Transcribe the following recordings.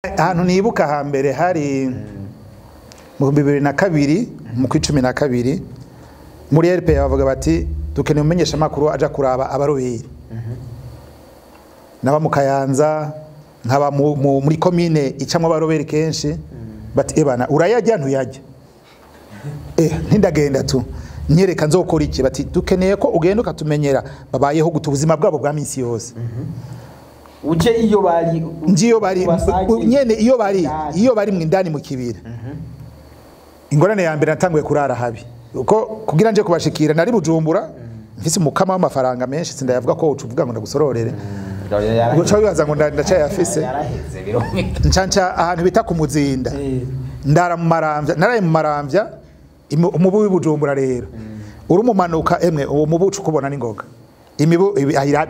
Ahantu nibuka hambere hari mu 2002 mu 12 muri RP bavuga bati dukeneye umumenyesha makuru aja kuraba abaroberi. Naba mu Kayanza nkaba muri commune icamwe abaroberi kenshi bati ebana urayajya ntuyajya. Ntindagenda tu nyereka nzokora iki bati dukeneye ko ugenda ukatumenyera babayeho guta ubuzima bwabo bwa minsi yose. Uje iyo bari ngiyo bari nyene iyo bari mwindani mu kibira. Ingorane ya mbere natanguye kurara habi uko kugira nje kubashikira nari Bujumbura mfise umukama w'amafaranga menshi sindayavuga ko ucuvuga ngo ndagusororere. Uco bibaza ngo ndacayafise ncanca ahantu bita ku Muzinda ndara mu Maramvya naraye mu Maramvya umubu w'Ibujumbura rero uri umumanuka emwe uwo mubu ucukubona n'ingoga imibu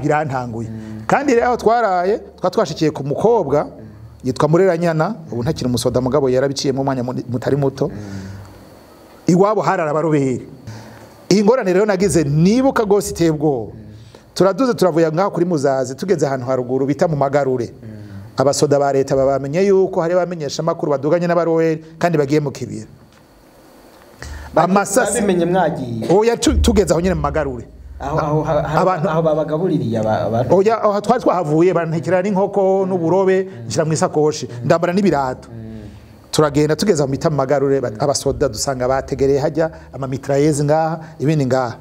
irantanguye. Kandi rero aho twaraye twashikiye ku mukobwa yitwa Mureranyana ubu ntakiri umusoda mugabo yarabiciyemo umwanya mutari muto iwabo harara abaroberi. Iyi ngorane rero nagize nibuka gose iteye ubwoba. Turaduze turavuye ngaho kuri Muzazi tugeze ahantu haruguru bita mu Magarure. Abasoda ba leta babamenye yuko hari bamenyesha makuru baduganye n'abaroberi kandi bagiye mu kibira. Amasasi babimenye mwagiye. Oya tugeze aho nyene mu Magarure. Aho babagabuririye abantu. Oya aho twari twahavuye bantekera n'inkoko n'uburobe nshira mu isakoshi ndambara n'ibirato. Turagenda tugeze mu bita mu Magarure abasoda dusanga bategereye hajya amamitrailleuses ngaha ibindi ngaha.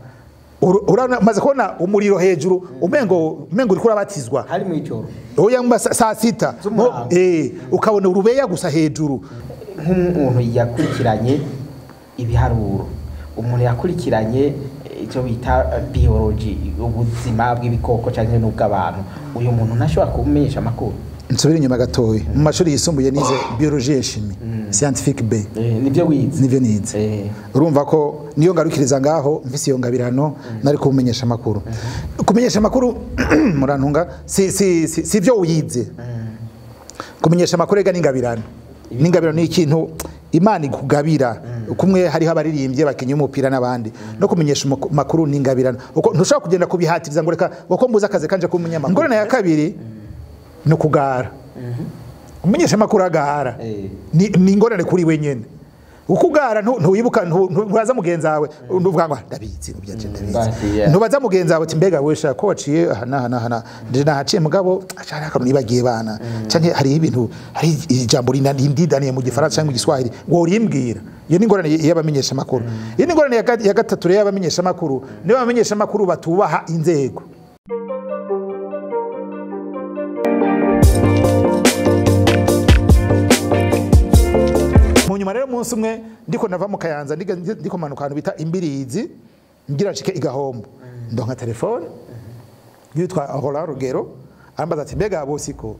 Uramaze kubona umuriro hejuru umengo uriko urabatizwa. Hari mu ijoro. Oya mba saa sita. Ukabona urubeya gusa hejuru. Nk'umuntu yakurikiranye ibiharuro, umuntu yakurikiranye icyo bita biology ubuzima bw'ibikoko cyangwa n'ubw'abantu, uyu muntu ntashobora kumenyesha amakuru. Nsubira inyuma gatoya mu mashuri yisumbuye nize biologie et chimie scientifique B. Nibyo wize? Nibyo nize. Urumva ko niyo ngarukiriza ngaho mfise iyo ngabirano nari kumenyesha amakuru. Kumenyesha amakuru murantunga si byo wize. Kumenyesha amakuru ega n'ingabirano. N'ingabirano ni ikintu Imana ikugabira. Kumwe hariho abaririmbye bakinye umupira n'abandi no kumenyesha makuru n'ingabirano. Uko ntushobora kugenda kubihatiriza ngo reka uko mbuza akazi kanje kumunyamakuru. Ingorane ya kabiri no kugara. Umumenyesha makuru agara ni ingorane kuri we nyene. Ukugara ntuwibuka ntubaza mugenzi wawe ntuvuga ngo ndabizi ubyaje ndabizi. Ntubaza mugenzi wawe ati mbega we shaka ko waciye aha na na nje nahaciye mugabo ashaka akantu nibagiye bana canke hari ibintu hari ijambo rindidaniye mu Gifaransa canke mu Giswahili ngo urimbwira. Iyo ni ingorane y'abamenyesha makuru. Iyo ni ingorane ya gatatu rero y'abamenyesha makuru niba abamenyesha makuru batubaha inzego. Munyuma rero umunsi umwe ndiko nava mu Kayanza ndiko manuka ahantu bita Imbirizi ngira nshike igahombo ndonka telefone yitwa Roland Rugero arambaza ati mbega bosiko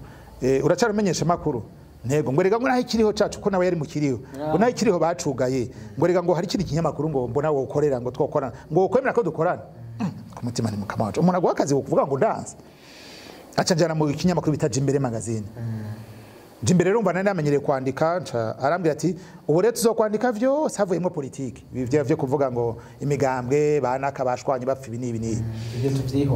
uracara umenyesha makuru ntego ngo rega ngo naho ikiriho cacu ko nawe yari mu kiriho ngo naho ikiriho bacugaye ngo rega ngo hari ikindi kinyamakuru ngo mbona wo ukorera ngo twokorana ngo ukwemera ko dukorana. Ku mutima ni mukama wacu umuntu aguha akazi kuvuga ngo dance aca njana mu kinyamakuru bita Jimbere magazine. Jimbere rero mbana namenyereye kwandika arambwira ati ubu rero tuzokwandika vyose havuyemo politiki ivyo vyo kuvuga ngo imigambwe banaka bashwanye bapfa ibi nibi nibi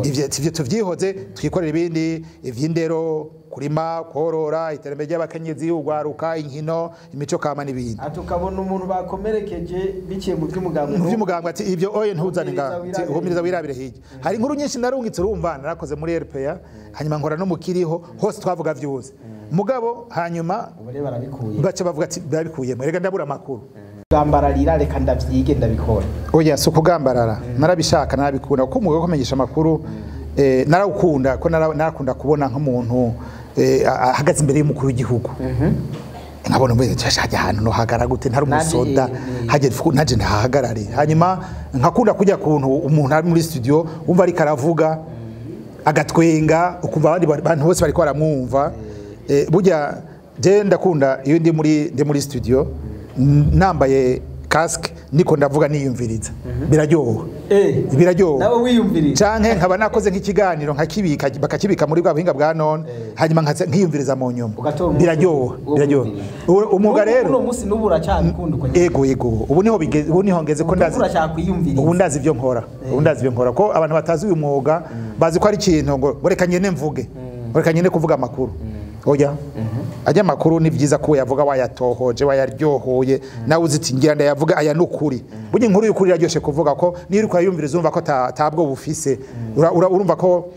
ivyo tuvyihoze twikorera ibindi ivy'indero kurima korora iterambere ry'abakenyezi ugwaruka inkino imico kama n'ibindi. Atukabona umuntu bakomerekeje biciye mu by'umugambwe mu by'umugambwe ati ibyo oye ntuzane nga uhumiriza wirabire hirya. Hari inkuru nyinshi narungitse urumva narakoze muri RPA hanyuma nkora no mu kiriho hose twavuga vyose mugabo hanyuma baca bavuga ati babikuyemo rega ndabura amakuru. Gambararira reka ndavyige ndabikora. Oya si ukugambarara narabishaka narabikunda kuko umwuga wo kumenyesha amakuru narawukunda ko narakunda kubona nk'umuntu ahagaze imbere y'umukuru w'igihugu nkabona mbese cyashajya ahantu no hagara gute ntari umusoda hajye naje ndahagarare. Hanyuma nkakunda kujya kuntu umuntu ari muri studio umva ariko aravuga agatwenga ukumva abandi bantu bose bariko baramwumva. Burya je ndakunda iyo ndi muri studio nambaye casque niko ndavuga niyumviriza biraryoha. Biraryoha nawe wiyumviriza canke nkaba nakoze nk'ikiganiro nkakibika bakakibika muri bwa buhinga bwa none hanyuma nkiyumviriza mu nyuma biraryoha biraryoha. Umwuga rero uno munsi n'ubu uracyabikunda uko ego ego ubu niho bigeze ubu niho ngeze ko ndazi ubu ndazi ibyo nkora ubu ndazi ibyo nkora ko abantu batazi uyu mwuga bazi ko ari ikintu ngo reka nyene mvuge reka nyene kuvuga amakuru. Oya. Ajya makuru ni vyiza ko yavuga wayatohoje, wayaryohoye, nawe uziti ngira ndayavuga aya nukuri. Burya inkuru y'ukuri iraryoshe kuvuga, ko niyo uriko urayumviriza urumva ko tabwo bufise. Urumva ko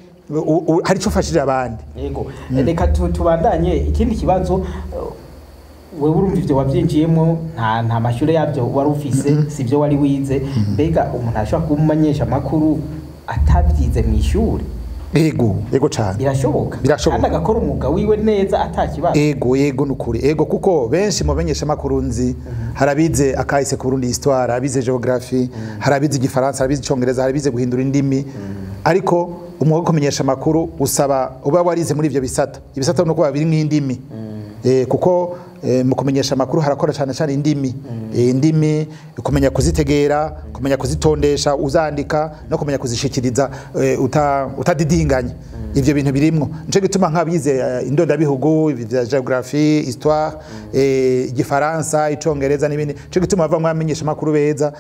hari ico ufashije abandi. Yego, reka tubandanye ikindi kibazo. Wewe urumva ivyo wavyinjiyemo, nta mashure yabyo wari ufise, sivyo wari wize. Mbega umuntu ashobora kuba umumenyesha amakuru atavyize mw'ishure? Ego, ego cyane. Birashoboka? Birashoboka. Kandi agakora umwuga wiwe neza atakibazo? Ego, ego nukuri. Ego, kuko benshi mu bamenyesha makuru nzi, harabize akahise ku Burundi, histoire, harabize geography, harabize igifaransa, harabize icongereza, harabize guhindura indimi. Ariko umwuga wo kumenyesha amakuru usaba uba warize muri ivyo bisata. Ibisata no kuba biri nk'indimi. Kuko mu kumenyesha amakuru harakora cyane cyane indimi. Indimi kumenya kuzitegera, kumenya kuzitondesha uzandika, no kumenya kuzishikiriza utadidinganya. Ivyo bintu birimwo. Nico gituma nk'abize indondabihugu, vya geography, histoire, igifaransa, icongereza n'ibindi. Nico gituma bavamwo abamenyesha amakuru beza.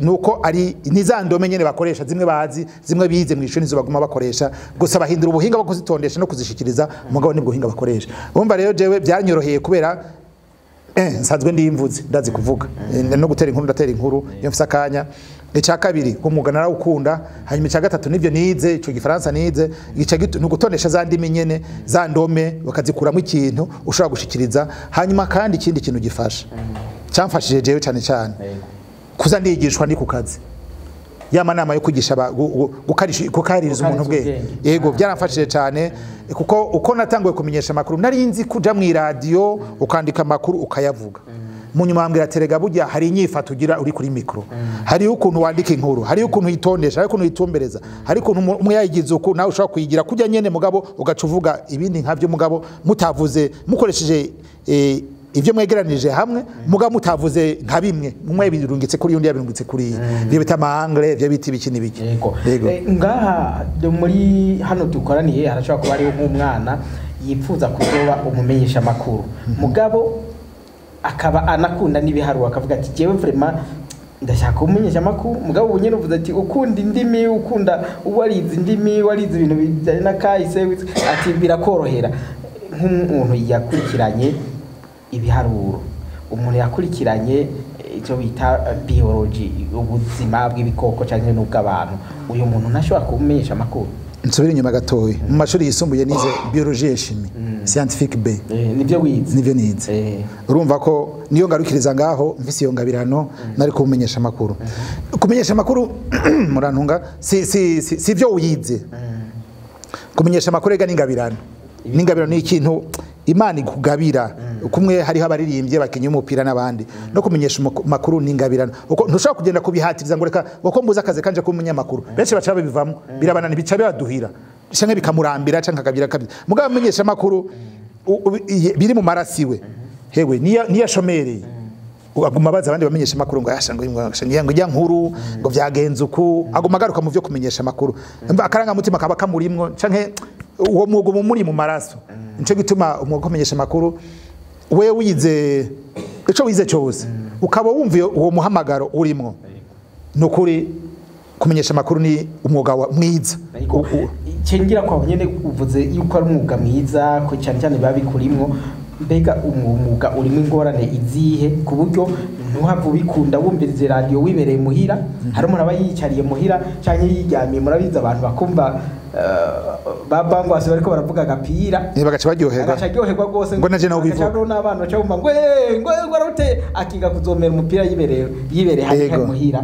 Nuko ari nizandome nyene bakoresha, zimwe bazi, zimwe bize mu ishuri, nizo baguma bakoresha. Gusa bahindura ubuhinga bwo kuzitondesha no kuzishikiriza, mugabo nibwo buhinga bakoresha. Urumva rero jewe byanyoroheye kubera nsanzwe ndimvuze, ndazi kuvuga. No gutera inkuru, ndatera inkuru iyo mfise akanya. Icya kabiri, umwuga narawukunda. Hanyuma icya gatatu, nivyo nize, ico gifaransa nize. Ica gitu ni ugutonesha za ndimi nyene, za ndome bakazikuramo ikintu ushobora gushikiriza. Hanyuma kandi ikindi kintu gifasha, cyamfashije jewe cyane cyane, kuza ndigishwa ndi ku kazi, ya manama yo kwigisha gukaririza umuntu ubwenge. Yego, byaramfashije cyane, kuko uko natanguye kumenyesha amakuru nari nzi kuja mu radio ukandika amakuru ukayavuga. Mu nyuma bambwira terega burya hari inyifato ugira uri kuri mikro, hari ukuntu wandika inkuru, hari ukuntu uyitondesha, hari ukuntu uyitumbereza, hari ukuntu umwe yayigize uku nawe ushobora kuyigira kujya nyene, mugabo ugaca uvuga ibindi nkavyo, mugabo mutavuze mukoresheje ivyo mwegeranije hamwe, mugabo mutavuze nka bimwe, umwe yabirungitse kuri undi yabirungitse kuri ivyo bita ama angle, ivyo bita ibiki n'ibiki. Yego. Yego. Ngaha muri hano dukoraniye harashobora kuba hariho nk'umwana yipfuza kuzoba umumenyesha makuru, mugabo akaba anakunda n'ibiharuro, akavuga ati jewe vraiment ndashaka umumenyesha makuru. Mugabo ubu nyene uvuze ati ukunda indimi, ukunda warize indimi, warize ibintu bijyanye na kahise, ati birakorohera. Nk'umuntu yakurikiranye ibiharuro, umuntu yakurikiranye icyo bita biology, ubuzima bw'ibikoko cyangwa n'ubw'abantu, uyu muntu ntashobora kumenyesha amakuru? Nsubire inyuma gatoya, mu mashuri yisumbuye nize biologie et chimie scientifique B. Nibyo wize? Nivyo nize. Urumva ko niyo ngarukiriza ngaho mfise iyo ngabirano nari kumenyesha amakuru. Kumenyesha amakuru, murantunga, si ivyo wize. Kumenyesha amakuru ega n'ingabirano. N'ingabirano ni ikintu Imana ikugabira. Kumwe hariho abaririmbye, bakinyi umupira n'abandi, no kumenyesha amakuru n'ingabirano. Uko ntushobora kugenda kubihatiriza ngo reka uko mbuza akazi kanje kuba umunyamakuru. Benshi baca babivamo, birabanana, bica bibaduhira canke bikamurambira canke akagira kabiri. Mugabo amenyesha amakuru biri mu marasi we, hewe niyo ashomereye aguma abaza abandi bamenyesha amakuru ngo yasha ngo ijya nkuru ngo vyagenze uku, aguma agaruka mu vyo kumenyesha amakuru. Akaranga mutima kaba kamurimwo canke uwo mwuga uba muri mu maraso. Nico gituma umwuga wo kumenyesha amakuru, we wize ico wize cyose ukaba wumva uwo muhamagaro urimwo, nukuri kumenyesha amakuru ni umwuga mwiza. Ariko cengira kwa nyene uvuze yuko ari umwuga mwiza, ko cyane cyane biba bikurimwo. Mbega umwuga urimo ingorane izihe, ku buryo ntuhava ubikunda wumviriza radio wibereye muhira? Hari umuntu aba yiyicariye muhira canke yiryamiye, murabizi abantu bakumva babangwase bariko baravuga agapira, bagaca baryoherwa. Agaca aryoherwa rwose. Ngo naje nawe ubivuga. Agaca n'abana baca bumva ngo ngo arute akiga kuzomera umupira yibereye hariya muhira.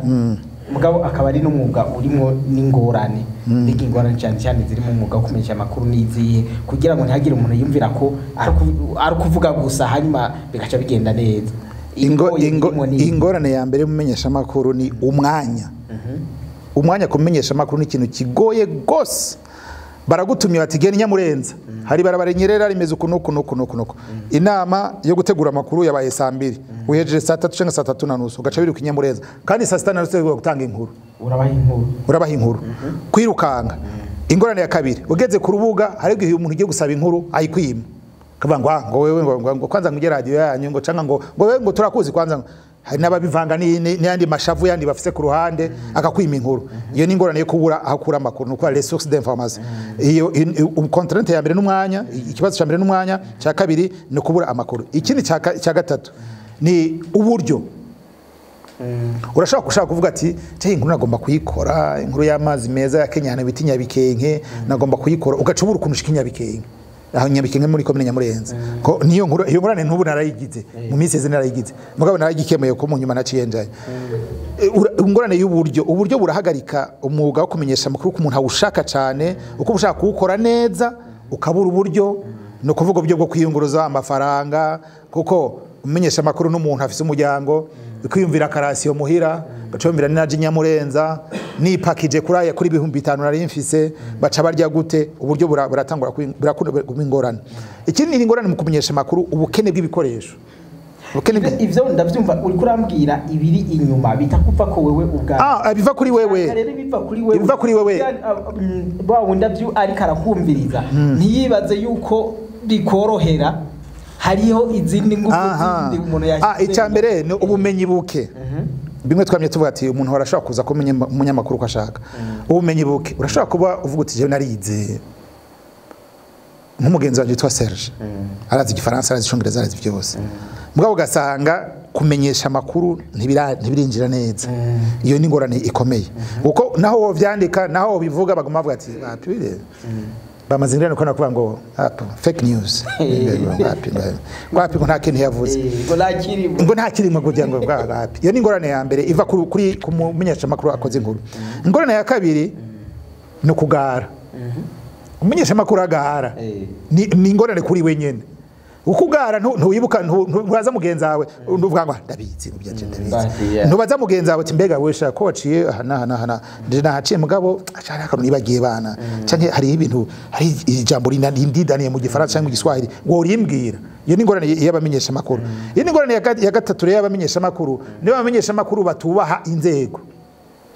Mugabo akaba ari n'umwuga urimo n'ingorane. Mbega ingorane cyane cyane ziri mu mwuga wo kumenyesha amakuru n'izihe, kugira ngo ntihagire umuntu yumvira ko ari ukuvuga gusa hanyuma bigaca bigenda neza? Ingoye irimo ni Ingorane ya mbere mumenyesha amakuru ni umwanya. Umwanya kumenyesha amakuru ni ikintu kigoye gose. Baragutumye bati genda Nyamurenza, hari barabara nyerera rimeze uku nuku nuku nuku nuku, inama yo gutegura amakuru yabaye saa 2, uhejeje saa 3 canke saa 3:30, ugaca wiruka Nyamurenza, kandi saa 6:30 ugiye gutanga inkuru. Urabaha inkuru. Urabaha inkuru. Kwirukanga. Ingorane ya kabiri, ugeze ku rubuga hari igihe umuntu ugiye gusaba inkuru ayikwima, kavuga ngo ngo wewe ngo kwanza ngo ugere radio yanyu, ngo canka ngo wewe ngo turakuzi kwanza. Hari n'ababivanga n'ayandi mashavu yandi bafise ku ruhande, akakwima inkuru. Iyo ni ingorane yo kubura aho ukura amakuru, ni ukuvuga les sources d'information. Iyo contrainte ya mbere n'umwanya, ikibazo cya mbere n'umwanya, cya kabiri ni ukubura amakuru. Ikindi cya gatatu ni uburyo. Urashobora gushaka kuvuga ati cya inkuru nagomba kuyikora, inkuru y'amazi meza ya Kenya hano bita Nyabikenke, nagomba kuyikora, ugaca ubura ukuntu ushika Nyabikenke, aho Nyabikenke muri komine Nyamurenza. Ko niyo nkuru, iyo ngorane ntubu narayigize mu minsi iheze, narayigize mugabo narayigikemuye ko mu nyuma naciye njayo. Ingorane y'uburyo, uburyo burahagarika umwuga wo kumenyesha amakuru ku muntu awushaka cyane, uko uba ushaka kuwukora neza ukabura uburyo. Ni ukuvuga uburyo bwo kwiyunguruza amafaranga, kuko umenyesha amakuru n'umuntu afise umuryango, kwiyumvira akarasiyo muhira, gaca yumvira ni naje Nyamurenza nipakije kuri aya kuri 5000 nari mfise, baca barya gute? Uburyo buratangura burakunda kuba ingorane. Ikindi ni ingorane mu kumenyesha amakuru, ubukene bw'ibikoresho, ubukene Ivyo ndavyumva, uriko urambwira ibiri inyuma bitakuva ko wewe ubwawe. Ah, biva kuri wewe. Rero biva kuri wewe. Biva kuri wewe. Wa wundi avyu ariko arakumviriza ntiyibaze yuko bikorohera, hariho izindi ngufu zindi umuntu yashyize. Icya mbere ni ubumenyi buke. Bimwe twamye tuvuga ati umuntu arashobora kuza kumenya umunyamakuru uko ashaka. Ubumenyi buke, urashobora kuba uvuga uti jewe narize, nk'umugenzi wanjye witwa Serge arazi igifaransa, arazi icongereza, arazi byose, mugabo ugasanga kumenyesha amakuru ntibirinjira neza. Iyo ni ingorane ikomeye, kuko naho wovyandika, naho wobivuga, baguma bavuga ati "Wapi bire." Bamaze ingorane ko nakuvuga ngo "Apo, fake news, wapi wapi," ngo nta kintu yavuze. Ngo nakiri Ngo nta kirimo kugira ngo bwa wapi. Iyo ni ingorane ya mbere iva kuri ku mumenyesha amakuru akoze inkuru. Ingorane ya kabiri ni ukugara. Umumenyesha amakuru agara ni ingorane kuri we nyene. Ukugara ntuwibuka, ntubaza mugenzi wawe, uvuga ngo ndabizi, ngo byaje ndabizi. Bati, yeah. Ntubaza mugenzi wawe ati mbega we sha ko waciye aha n'aha n'aha n'aha, nje nahaciye mugabo ashaka akantu nibagiye bana, canke hari ibintu, hari ijambo rindidaniye mu gifaransa canke mu giswahili ngo urimbwira. Iyo ni ingorane y'abamenyesha amakuru. Iyo ni ingorane ya gatatu rero y'abamenyesha amakuru, niba abamenyesha amakuru batubaha inzego.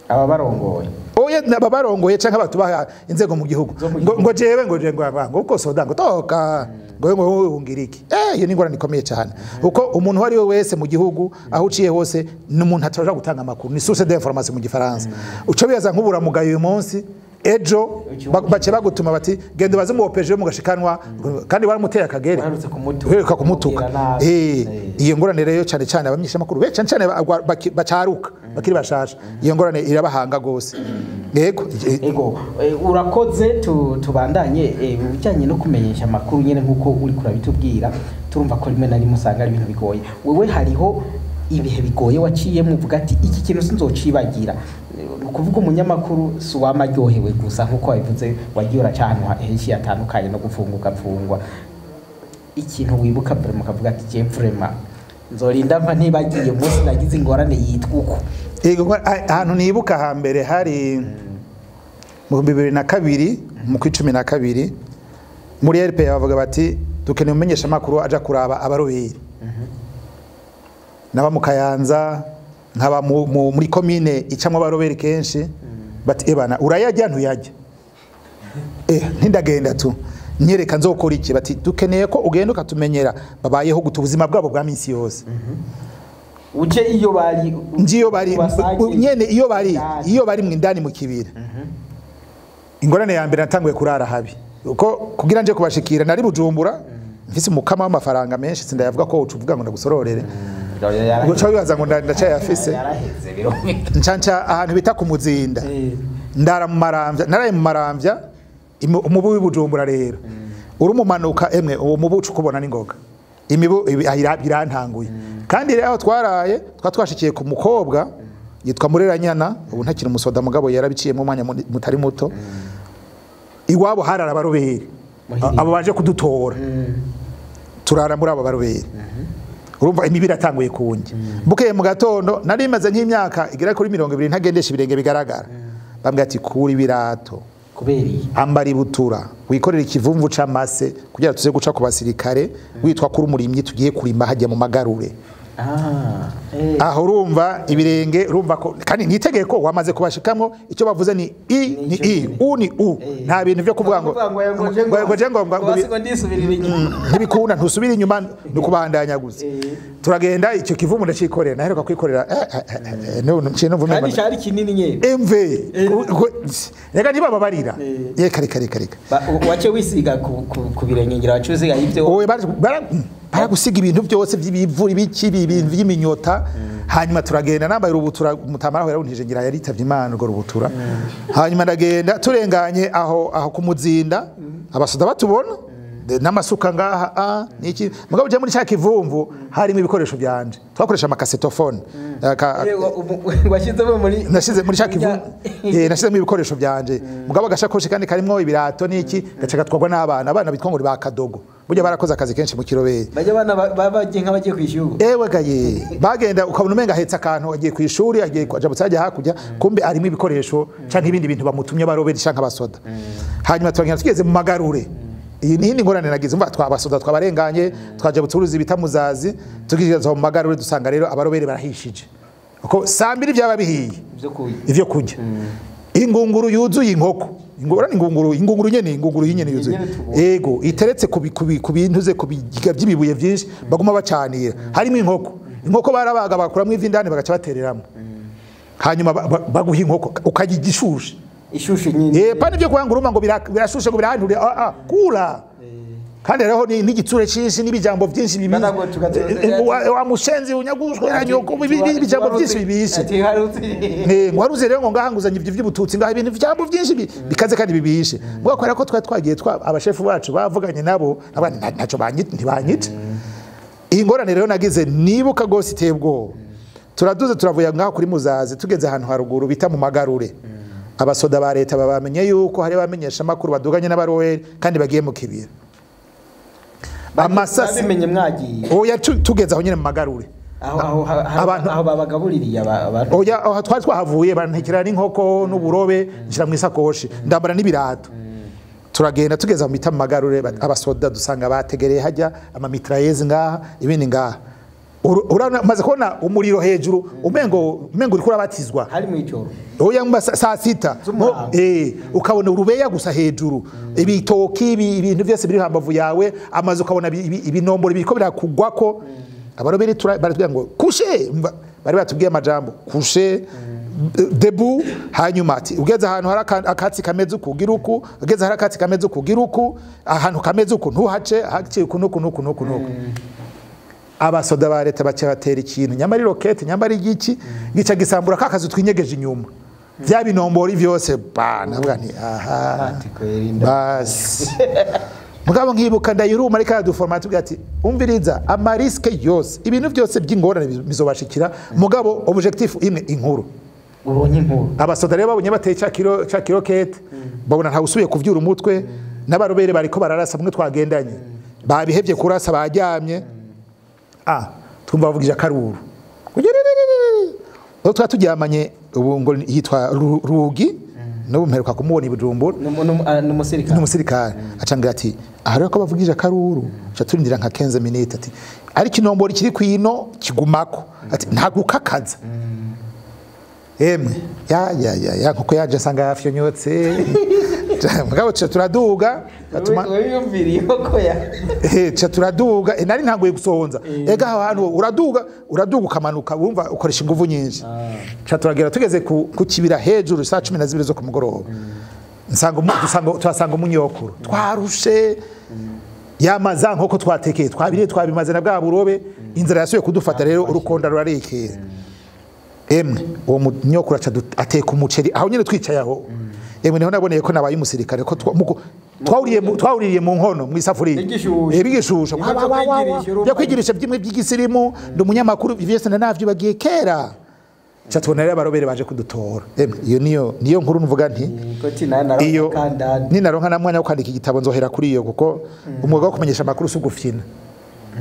Aba barongoye. Oya, babarongoye canke batubaha inzego mu gihugu. Zo mu Ngo gihugu. ngo jewe ngo je ngo uko soda ngo toka ngo wungira iki. Iyo ni ingorane ikomeye cyane, kuko umuntu uwo ari we wese mu gihugu, aho uciye hose, ni umuntu ataja gutanga amakuru, ni source d'information mu gifaransa. Uca bibaza nk'uburamugayo uyu munsi, ejo bace bagutuma bati genda ubaze mu OPG mu gashikanwa, kandi waramuteye akagere. Uherutse kumutuka. Uheruka kumutuka. Kumubwira nabi. Iyo ngorane rero cyane cyane abamenyesha amakuru benshi, cyane cyane bacaruka bakiri bashasha, iyo ngorane irabahanga gose. Yego. Ego, urakoze. Tubandanye mu bijyanye no kumenyesha amakuru nyine nk'uko uri kurabitubwira. Turumva ko rimwe na rimwe usanga ari ibintu bigoye. Wewe hariho ibihe bigoye waciyemo uvuga ati iki kintu sinzocibagira? Ni ukuvuga umunyamakuru si uwamaryohewe gusa, nk'uko wabivuze, wagiye uraca ahantu henshi hatandukanye no gufunga ugapfungwa. Ikintu wibuka vraiment ukavuga ati je vraiment nzorinda mpa ntibagiye umunsi nagize ingorane yitwa uko. Yego, ahantu nibuka hambere hari mu 2002 mu kwa 12, muri RP bavuga bati dukeneye umumenyesha amakuru aja kuraba abaroberi naba mu Kayanza, nkaba muri komine icamwo abaroberi kenshi. Bati ebana urayajya ntuyajya? Ntindagenda tu nyereka nzokora iki? Bati dukeneye ko ugenda ukatumenyera babayeho gute, ubuzima bwabo bwa minsi yose. Uje iyo bari. Nji iyo bari. Ubasange. Nyene iyo bari. Indani. Iyo bari mu indani mu kibira. Ingorane ya mbere, natanguye kurara habi, uko kugira nje kubashikira nari Bujumbura mfise umukama w'amafaranga menshi, sindayavuga ko uca uvuga ngo ndagusororere, uca wibaza ngo ndacayafise. Yaraheze birumvikana. Ncanca ahantu bita ku Muzinda, ndara mu Maramvya, naraye mu Maramvya. Umubu w'i Bujumbura rero uri umumanuka, emwe uwo mubu uca ukubona n'ingoga imibu irantanguye. Kandi rero aho twaraye twashikiye ku mukobwa yitwa Mureranyana, ubu ntakiri umusoda mugabo yarabiciyemo umwanya mutari muto. Iwabo harara abaroberi. Muhiri. Abo baje kudutora, turara muri abo baroberi. Urumva imibu iratanguye kunjya. Bukeye mu gatondo, nari maze nk'imyaka igera kuri 20 ntagendesha ibirenge bigaragara, bambwira ati kura ibirato. Kubera iyi? Ambara ibutura, wikorere ikivumvu c'amase kugira tuze guca ku basirikare witwa kuri umurimyi, tugiye kurima hajya mu magarure. Aho urumva ibirenge, urumva ko kandi nitegeko wamaze kubashikamwo, icyo bavuze ni i ni i, u ni u, nta bintu byo kuvuga ngo ngo ndisubirira inyuma, ntibikunda, ntusubira inyuma, nukubandanya gusa. Turagenda icyo kivumu ndacikorera, naheruka kwikorera kandi cyari kinini nyene MV reka ntibababarira. Ye kare kare kare wace wisiga ku birenge ngira wace usiga ivyo oye baragusiga ibintu byose by'ibivura ibiki ibintu by'iminyota. Hanyuma turagenda nambaye urubutura, mutamara aho yaruntije ngira yaritavye Imana urwo rubutura. Hanyuma ndagenda turenganye aho kumuzinda, abasoda batubona n'amasuka ngaha niki, mugabo je muri cya kivumvu harimo ibikoresho byanje, twakoresha amakasetophone washyizemo muri nashize muri cya kivumvu nashyizemo ibikoresho byanje, mugabo agashakoshi kandi karimo ibirato niki gace gatwagwa n'abana, abana bitwa ngo ba kadogo, burya barakoze akazi kenshi mu kirobere, bajya abana babagiye nk'abagiye kwishuri. Ewe gaye bagenda ukabona umenga ahetse akantu agiye kwishuri, agiye ajabutse ajya hakurya, kumbe arimo ibikoresho canke ibindi bintu bamutumye barobere canke abasoda. Hanyuma turagenda tugeze mu magarure, iyi ni ingorane nagize, umva twabasoda twabarenganye, twajabutse uruzi bita Muzazi, tugeze mu magarure dusanga rero abarobere barahishije, uko saa mbiri byaba bihiye ivyo kurya, ingunguru yuzuye inkoko, ingorane ingunguru nyene, ingunguru yinyene yuzuye ego iteretse ku bintu ze kubigiga by'ibibuye byinshi baguma bacanira, harimo inkoko barabaga bakuramwe ivindani bagaca batereramo, hanyuma baguha inkoko ukajya igishushe ishushe nyine, pani byo kwanguruma ngo birashushe ngo birahanture, kula kandi rero n'igitsure cyinshi n'ibijambo byinshi bibi, wa mushenzi unyagushwe na nyoko, ibijambo byinshi bibishe, ngo waruze rero ngo ngahanguzanye ibyo by'ubututsi ngaha, ibintu byambo byinshi bikaze kandi bibishe. Mugakora ko twa twagiye twa abashefu bacu bavuganye nabo abandi ntaco banyita ntibanyita. Iyi ngorane rero nagize nibuka gose iteye ubwoba. Turaduze turavuye ngaho kuri Muzazi, tugeze ahantu haruguru bita mu magarure, abasoda ba leta babamenye yuko hari bamenyesha makuru baduganye n'abaroweri kandi bagiye mu kibira. Amasasi babimenye mwagiye. Oya tugeze aho nyene mu magarure. Aho babagabuririye abantu. Oya aho twari twahavuye bantekera n'inkoko n'uburobe nshira mu isakoshi ndambara n'ibirato. Turagenda tugeze aho bita mu magarure, abasoda dusanga bategereye hajya amamitrailleuses ngaha ibindi ngaha. Uramaze kubona umuriro hejuru umengo uriko urabatizwa hari mu ijoro, oya mba saa sita ukabona urubeya gusa hejuru, ibitoki ibintu byose biri hambavu yawe, amazu ukabona ibinomboro biriko birakugwako. Abarobere baratubwira ngo kushe, bari batubwiye amajambo kushe debu, hanyuma ati ugeze ahantu hari akatsi kameze uku ugira uku, ugeze hari akatsi kameze uku ugira uku, ahantu kameze uku ntuhace, haciye uku nuku nuku nuku nuku. Abasoda ba leta bace batera ikintu nyamara rokete nyamara igiki gica gisambura kakazu twinyegeje inyuma bya binombori byose bana nti aha basi. Mugabo nkibuka ndayiruma ariko aduformat tugira ati umviriza amariske yose ibintu byose by'ingorane bizobashikira, mugabo objectif imwe inkuru uronye inkuru. Abasoda rero babonye bateye ca kirokete babona nta usubiye kuvyura umutwe, n'abarobere bariko bararasa mwe twagendanye babihevye kurasa bajyamye. Twumva bavugije akaruru. Aho twaturyamanye ubu ngo yitwa Rugi, n'ubu mperuka kumubona i Bujumbura, n'umusirikare acangira ati aha rero ko bavugije akaruru, aca turindira nka 15 minutes, ati ariko inomboro kiri kwino kigumako, ati ntagukakaza. Emwe ya ya ya ya nkuko yaje asanga yafyonyotse. Mugabo cha turaduga atuma wiyumviriye ko ya cha turaduga, nari ntanguye gusonza ega aho hantu uraduga ukamanuka wumva ukoresha inguvu nyinshi. Cha turagera tugeze ku kibira hejuru saa 12 zo kumugoroba, nsanga umunyokuru twarushe yamaza nkoko twatekeye twabiriye twabimaze na bwa burobe, inzara yasuye kudufata rero urukonda rurarekera. Emwe uwo munyokuru aca ateka umuceri aho nyene twicaye aho. Emwe niho naboneye ko nabaye umusirikare ko twawuririye mu nkono mu isafuriya bigishusha byo kwigirisha byimwe by'igisirimu, ndi umunyamakuru vyese navyo bagiye kera. Cha tubona rero abarobere baje kudutora. Emwe iyo niyo nkuru nvuga nti iyo ninaronka na mwanya wo kwandika igitabo nzohera kuri iyo, kuko umwuga wo kumenyesha amakuru si ugufyina.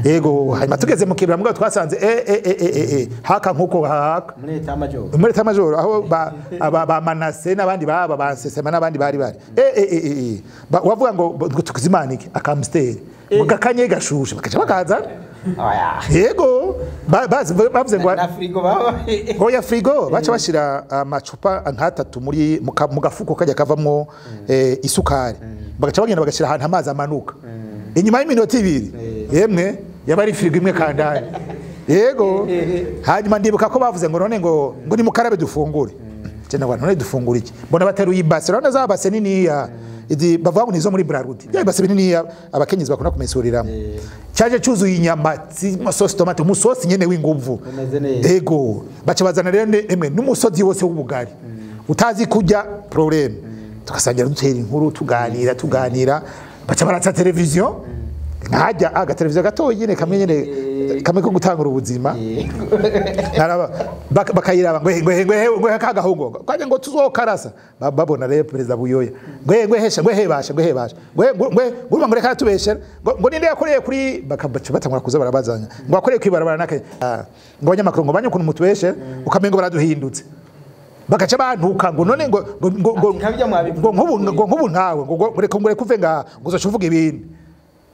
Ego hanyuma tugeze mu kibira mugabo twasanze haka nkuko haka muri eta major aho ba Manase n'abandi baba bansesema n'abandi bari wavuga ngo tukuzimanike akamsteri mugakanye gashushe bakaca bakaza. Oya. Yego, bavuze ngo na frigo baba. Oya, frigo baca bashira amacupa nk'atatu muri mu gafuko kajya kavamwo isukari, bagaca bagenda bagashira ahantu amazi amanuka. Inyuma y'iminota 2, yemwe, yaba ari frigo imwe kandani. Yego, hanyuma ndibuka ko bavuze ngo none ngo nimukarabe dufungure. Je nawe, none dufungure iki? Mbona bateruye ibase, urabona za base niniya izi bavuga ngo nizo muri Brarudi, ya ibase bininiya abakenyezi bakunda kumesuriramo, cyaje cyuzuye inyama zirimo sauce tomate, umusosi nyene w'inguvu. Umeze neza. Ego, baca bazana rero emwe n'umusozi wose w'ubugari, utazi kurya problème. Tugasangira, dutera inkuru, tuganira tuganira, baca baratsa televiziyo nkajya agateleviziyo gatoya nyene, kamwe nyene, kamwe ko gutangura ubuzima. Naraba bakayiraba ngo ngo ngo ngo kagahungu kwaje ngo tuzokarasa. Babona rero perezida Buyoya, ngo ngo hesha, ngo hebasha, ngo hebasha, ngo ngo ngo ngo reka tubeshera, ngo ninde yakoreye kuri, bakabaca batangura kuza barabazanya ngo akoreye kwibarabara nake. Ngo abanyamakuru ngo banye ukuntu mutubeshe, ukamengo baraduhindutse, bagaca bantuka ngo none ngo Ati, nkabijya mwabivuze. ngo nk'ubu ntawe ngo reka, ngo reka uve ngaha, ngo uzoca uvuga ibindi,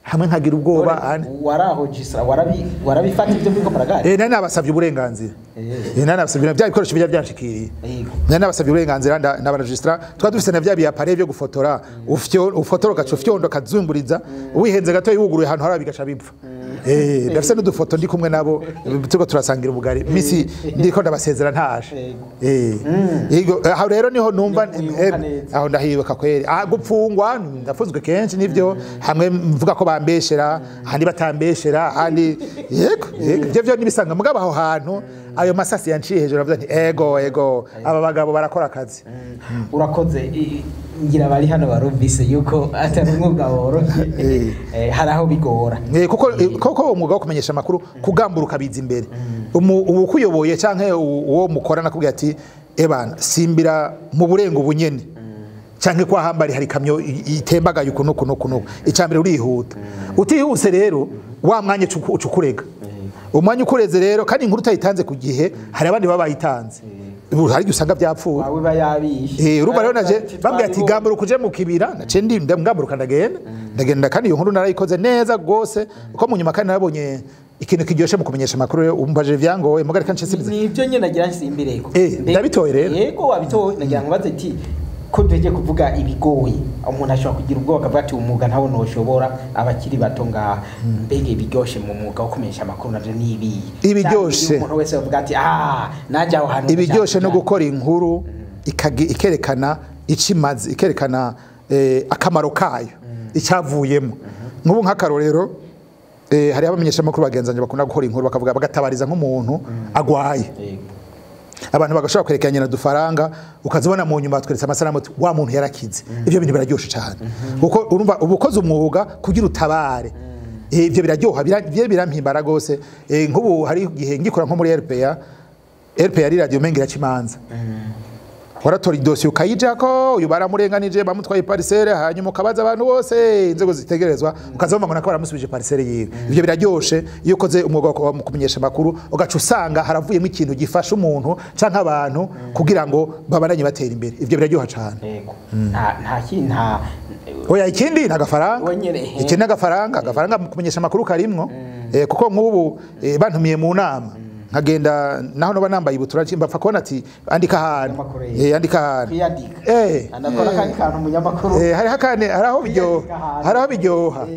hamwe nkagira ubwoba ane. Waraho gisra warabifata ibyo muriko muraganira? Nari nabasavye uburenganzira. Nari nabasavye bya bikoresho bijya byanshikiriye. Nari nabasavye uburenganzira, ndabaregistra. Twari dufise na bya biappareil byo gufotora, ufyo ufotora ugaca ufyondo kazumburiza, wihenze gato yuguruye ahantu hari bigaca bipfa. Ndafise n'udufoto ndi kumwe nabo turiko turasangira ubugari. Misi ndiko ndabasezera ntaje. Yego, aho rero niho numva Wibuka neza. Aho ndahibuka kweri. Gupfungwa ndafunzwe kenshi nivyo, hamwe mvuga ko bambeshera, ahandi batambeshera, ahandi yego, ivyo vyo nibisanga. Mugabo aho hantu ayo masasi yanciye hejuru, avuga nti ego ego, aba bagabo barakora akazi. Urakoze. Ngira bari hano barumvise yuko atari umwuga woroshye. Hari aho bigora. Kuko umwuga wo kumenyesha amakuru, kugamburuka biza imbere. Uwukuyoboye canke uwo mukorana akubwira ati: "Ebana, simbira mu burengo bunyene canke kwa hambari hari kamyo itembagaye uku nuku nuku nuku." Icambere urihuta, utihuse rero wa mwanya ucukurega, umwanya ukureze rero, kandi inkuru utayitanze ku gihe, hari abandi baba bayitanze. Ubu hari igihe usanga byapfuye. Wawe bayabishe. Urumva rero naje bambwiye ati: "Gamburuka uje mu kibira." Nace ndi ngamburuka, ndagenda, kandi iyo nkuru narayikoze neza gose, kuko mu nyuma kandi narabonye ikintu kiryoshe mu kumenyesha amakuru. Rero umbaje vyangoye, mugari kandi nshesibiza. Nibyo nyine nagira nsimbireko. Ndabitoye rero. Yego, wabitoye. Nagira ngo baze ati ko duheje kuvuga ibigoye, umuntu ashobora kugira ubwoba akavuga ati umwuga ntawo noshobora, abakiri bato ngaha, mbega ibiryoshe mu mwuga wo kumenyesha amakuru navyo ni ibihe? Ibiryoshe. Canke umuntu wese avuga ati najya aho hantu Ibiryoshe no ndashaka. gukora inkuru ikerekana icimaze, ikerekana akamaro kayo, icyavuyemo. Nk'ubu nk'akarorero, hari abamenyesha amakuru bagenzanje bakunda gukora inkuru bakavuga, bagatabariza nk'umuntu agwaye, abantu bagashobora kwerekeranya na dufaranga, ukazibona mu nyuma batweretse amasanamu ati wa muntu yarakize. Ibyo bintu biraryoshe cyane, kuko urumva uba ukoze umwuga kugira utabare. Ibyo biraryoha, birampimbara gose. Nk'ubu hari igihe ngikora nko muri RPA, RPA ari radio mengi iraca, waratora idosiye ukayijako, uyu baramurenganije, bamutwaye parcelle, hanyuma ukabaza abantu bose, inzego zitegerezwa, ukazabona ngo nako baramusubije parcelle yiwe. Ibyo biraryoshe iyo ukoze umwuga wo kumenyesha amakuru, ugaca usanga haravuyemo ikintu gifasha umuntu canke abantu kugira ngo babandanye batera imbere. Ibyo biraryoha cane. Yego, nta kindi, nta Oya, ikindi ni agafaranga. Wenyene, he. Ikindi ni agafaranga, agafaranga mu kumenyesha amakuru karimwo. Kuko nk'ubu bantumiye mu nama nkagenda, naho noba nambaye ibutura, mbapfa kubona ati andika ahantu. Umunyamakuru, eh. Andika ahantu. Kwiyandika. Anakora akandi kantu umunyamakuru. Hariho akandi, hari aho biryoha. Kwiyandika ahantu. Hari aho biryoha.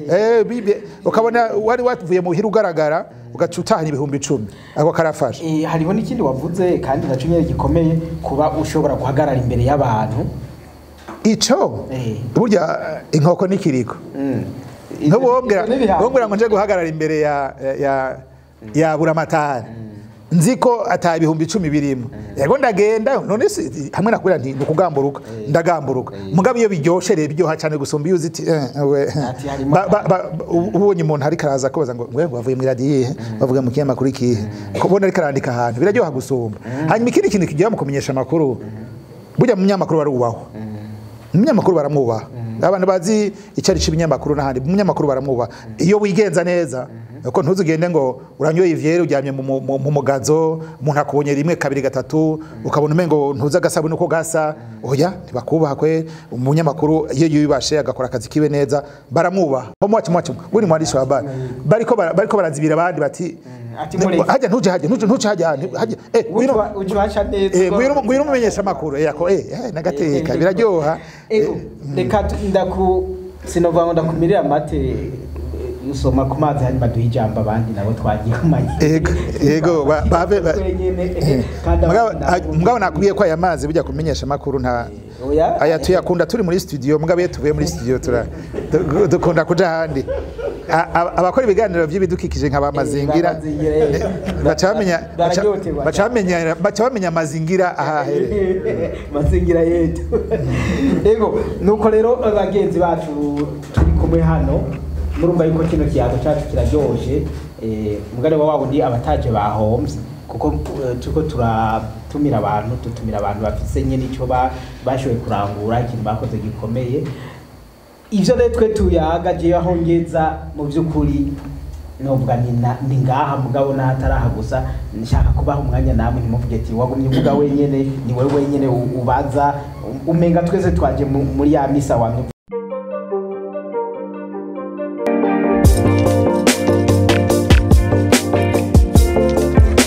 Ukabona wari wavuye muhira ugaragara, ugaca utahana 10,000, ako karafasha. Hariho n'ikindi wavuze kandi naco nyene gikomeye, kuba ushobora guhagarara imbere y'abantu. Ico burya inkoko n'ikiriko. Nk'ubu wombwira Ivyo n'ibihango. wombwira ngo nje guhagarara imbere ya buramatari, nzi ko ata 10,000 birimo, yego ndagenda. None hamwe nakubwira nti nukugamburuka, ndagamburuka. Mugabo iyo biryoshe rero biryoha cyane gusumba iyo uziti we. Ati harimo Ubonye umuntu ariko araza kubaza ngo wavuye mu radiyo iyihe, bavuga mu kinyamakuru ikihe, kubona ariko arandika ahantu biraryoha gusumba. Hanyuma ikindi kintu kigira mu kumenyesha amakuru, burya mu munyamakuru barubahwa, umunyamakuru baramwubaha. Abantu bazi icyo ari cy'ibinyamakuru n'ahandi, umunyamakuru baramwubaha iyo wigenza neza. Ko ntuzugende ngo uranyoye ivyere, uryamye mu mugazo, umuntu akubonye rimwe, kabiri, gatatu, ukabona umengo ntuza agasabune uko gasa. Oya, ntibakubaha kwe. Umunyamakuru iyo yibashe agakora akazi kiwe neza, baramwubaha. Mwacu mwacu we ni mwandishi wa habari, bariko barazibira abandi bati Ati mureke. Hajya ntuje, hajya ntuje, ntuje, hajya hajya, ngwino. Uca neza. Ngwino umumenyesha amakuru, ako nagateka biraryoha. Ego, reka ndaku sinovuga ngo ndakumirira amate, usoma ku mazi, hanyuma duhe ijambo abandi nabo twagiye kumanya. Ego, bave Twenyene, kandi abandi mugabo nakubwiye ko aya mazi bijya kumenyesha amakuru nta Oya. Aya tuyakunda turi muri studio, mugabo iyo tuvuye muri studio dukunda kuja ahandi. Abakora ibiganiro by'ibidukikije nka ba Mazingira Mazingira, baca bamenya Bararyoterwa. baca bamenya mazingira ahahereye. Mazingira yetu. Ego, nuko rero bagenzi bacu turi kumwe hano, murumva yuko kino kiyago cyacu kiraryoshe. Mugari wa wundi abataje bahomvye, kuko turiko turatumira abantu, dutumira abantu bafise nyene ico bashoboye kurangura, ikintu bakoze gikomeye. Ivyo rero twe tuyaga, jewe aho ngeza mu by'ukuri novuga ni ngaha, mugabo n'ahataraha gusa nshaka kubaha umwanya namwe, ntimuvuge ati wagumye uvuga wenyene, ni wewe wenyene ubaza, umenga twese twaje muri ya misa wamye.